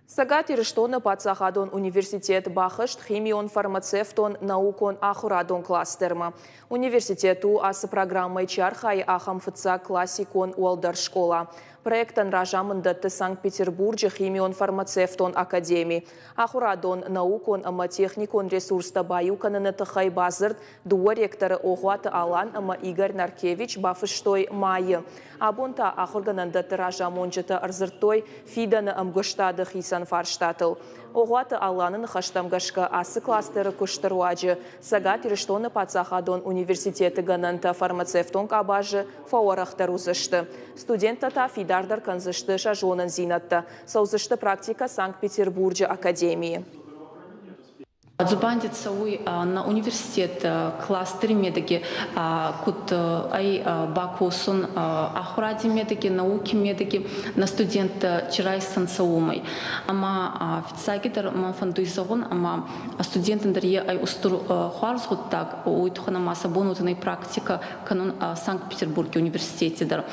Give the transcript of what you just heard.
Цӕгат Ирыстоны паддзахадон университет бахызт химион-фармацевтон наукон-ахуырадон кластермӕ. Университет у, ацы программӕйы чи архайы, ахӕм фыццаг классикон уӕлдӕр скъола. Проектӕн разамынд дӕтты Санкт-Петербурджы химион-фармацевтон академи. Ахуырадон, наукон ӕмӕ техникон ресурстӕ баиу кӕныны тыххӕй бадзырд дыууӕ ректоры Огъуаты Алан ӕмӕ Игорь Наркевич бафыстой майы. Абон та ахуыргӕнӕндӕтты разамонджытӕ ӕрдзырдтой фидӕны ӕмгуыстады хицӕн фарстатыл. Огъуаты Аланы ныхӕстӕм гӕсгӕ ацы кластеры куысты руаджы Цӕгат Ирыстоны паддзахадон университеты гӕнӕнтӕ фармацевтон къабазы фӕуӕрӕхдӕр уыдзысты. Студенттӕ та фидардӕр кӕндзысты сӕ зонындзинӕдтӕ, цӕудзысты практикӕ Санкт-Петербурджы академийы. Дзубанди цӕуй нӕ университет кластери медӕги, куд ӕй бакосун ахуради медӕги, науки медӕги, нӕ студенттӕ чи райсунцӕ, уомӕй. Ӕма фиццагидӕр мӕн фӕндуй зӕгъун, ӕма студенттӕн дӕр е ӕй устур хуарз гъуддаг, уой туххӕн ӕма сӕ бон уодзӕнӕй практикӕ кӕнун Санкт-Петербурги университети дӕр.